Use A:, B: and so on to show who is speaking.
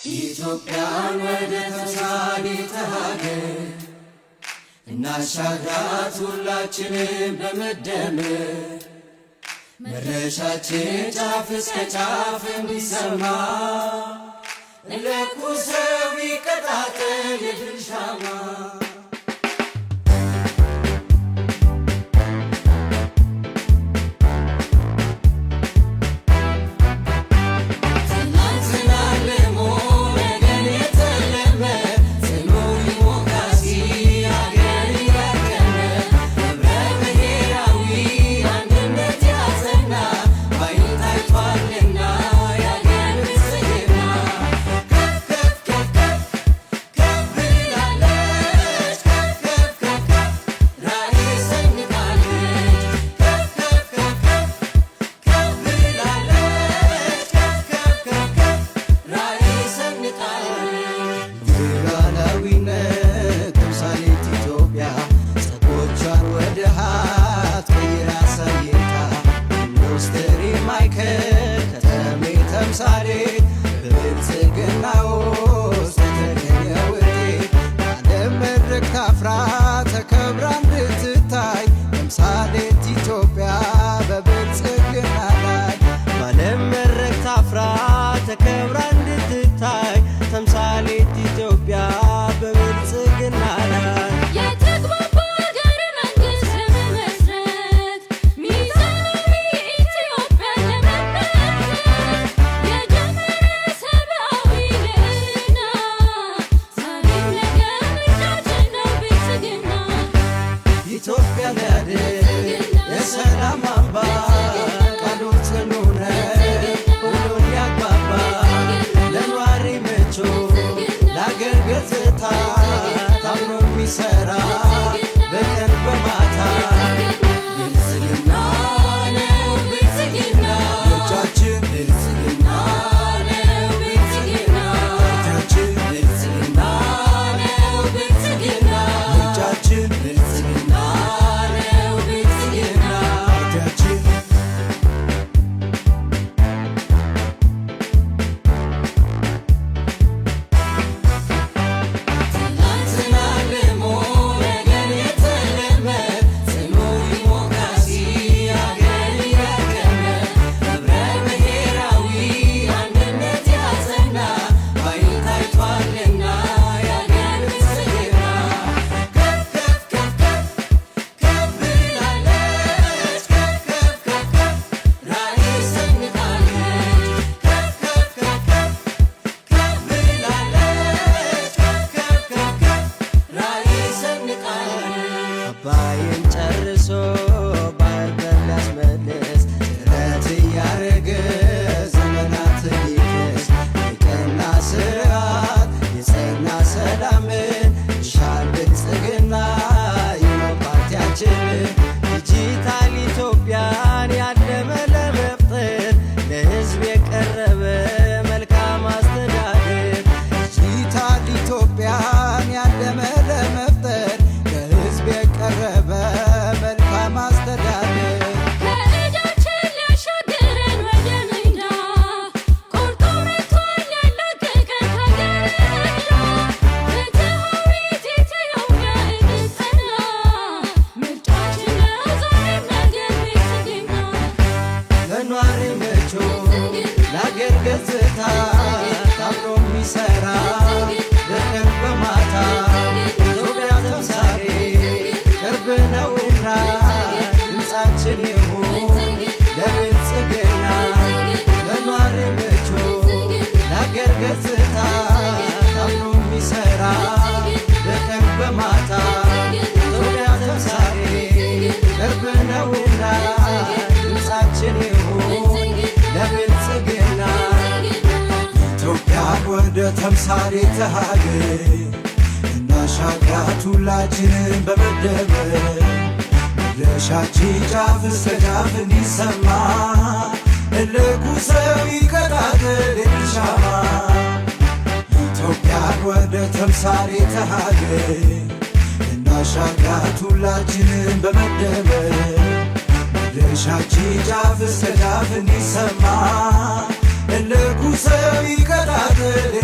A: ኢትዮጵያን ወደ ተምሳሌተ ሀገር እናሻግራት ሁላችንም በመደመር፣ መድረሻችን ጫፍ እስከ ጫፍ እንዲሰማ፣ እንለኩሰው ይቀጣጠል የድል ሻማ። ትናንትና አልሞ ነገን የተለመ፣ ጽኑ ዲሞክራሲ አገር ያቀመ፣ ህብረ ብሔራዊ አንድነት ያጸና፣ ባይን ታይቷልና የአገር ብልጽግና። ከፍ ከፍ ከፍ ከፍ ከፍ ብላለች፣ ከፍ ከፍ ከፍ ከፍ ራዕይ ሰንቃለች። ከፍ ከፍ ከፍ ከፍ ከፍ ብላለች፣ ከፍ ከፍ ከፍ ከፍ ራዕይ ሰንቃለች።
B: ሉዓላዊነት ተምሳሌት ኢትዮጵያ ጸጎቿን ወደ ሀብት ቀይራ አሳይታ፣ ኢንዱስትሪ ማዕከል ከተሜ ተምሳሌት፣ በብልጽግና ውስጥ የተገኘ ውጤት፣ በዓለም መድረክ ታፍራ ተከብራ እንድትታይ፣ ተምሳሌት ኢትዮጵያ በብልጽግና ላይ።
C: በዓለም መድረክ ታፍራ ተከብራ እንድትታይ፣ ተምሳሌት ኢትዮጵያ በብልጽግና ላይ።
D: የተግባባ ሀገረ መንግስት ለመመስረት፣ ሚዛናዊ ኢትዮጵያን ለመመልከት፣ የጀመረ ሰብአዊ ልዕልና፣ ዛሬም ነገም ምርጫችን ነው ብልጽግና።
B: ኢትዮጵያ ሊያድን የሰላም አምባ፣ ቃሉ ጽኑ ነው ሁሉን ያግባባ፣ ለኗሪ ምቹ ለአገር ገጽታ፣ ታምኖ የሚሰራ በቀን በማታ።
A: ብልጽግና ነው ብልጽግና።
B: ምርጫችን
A: ብልጽግና ነው ብልጽግና።
B: ፓርቲያችን
A: ብልጽግና ነው ብልጽግና።
B: ምርጫችን
A: ብልጽግና ነው ብልጽግና።
B: ፓርቲያችን።
A: ትናንትና አልሞ ነገን የተለመ፣ ጽኑ ዲሞክራሲ አገር ያቀመ፣ ህብረ ብሔራዊ አንድነት ያጸና፣ ባይን ታይቷልና የአገር ብልጽግና። ከፍ ከፍ ከፍ ከፍ ከፍ ብላለች፣ ከፍ ከፍ ከፍ ከፍ ራዕይ ሰንቃለች። ከፍ ከፍ ከፍ ከፍ ከፍ ብላለች፣ ከፍ ከፍ ከፍ ከፍ ራዕይ ሰንቃለች።
C: አባይን ጨርሶ ባህር በር ሊያስመልስ
B: ጥረት እያረገ ዘመናት ሊክስ፣ የቀና ስርዓት የጸና ሰላምን ይሻል ብልጽግና ይኸው ፓርቲያችን።
C: ዲጂታል ኢትዮጵያን ያለመ ለመፍጠር፣ ለሕዝብ የቀረበ መልካም አስተዳደር።
B: ዲጂታል ኢትዮጵያን ያለመ ለመፍጠር፣ ለሕዝብ የቀረበ መልካም አስተዳደር።
D: ከዕዳችን ሊያሻግረን ወደ ሜዳ፣ ቆርጦ መጥቷል ሊያላቅቀን ከሀገር ዕዳ። ፍትሃዊት ኢትዮጵያ እንድትጸና፣ ምርጫችን ነው ዛሬም ነገም ብልጽግና።
B: ለኗሪ ምቹ ለአገር ገጽታ፣ ታምኖ የሚሰራ በቀን በማታ፣ ኢትዮጵያ ተምሳሌት ቅርብ ነውና፣ ድምፃችን ይሁን ለብልጽግና። ለኗሪ ምቹ ለአገር ገጽታ፣ ታምኖ የሚሰራ በቀን በማታ፣ ኢትዮጵያ ተምሳሌት ቅርብ ነውና፣ ድምፃችን ይሁን ለብልጽግና። ኢትዮጵያን ወደ ተምሳሌተ ሀገር እናሻግራት ሁላችንም በመደመር፣ መድረሻችን ጫፍ እስከ ጫፍ እንዲሰማ፣ እንለኩሰው ይቀጣጠል የድል ሻማ። ኢትዮጵያን ወደ ተምሳሌተ ሀገር እናሻግራት ሁላችንም በመደመር፣ መድረሻችን ጫፍ እስከ ጫፍ እንዲሰማ፣ እንለኩሰው ይቀጣጠል።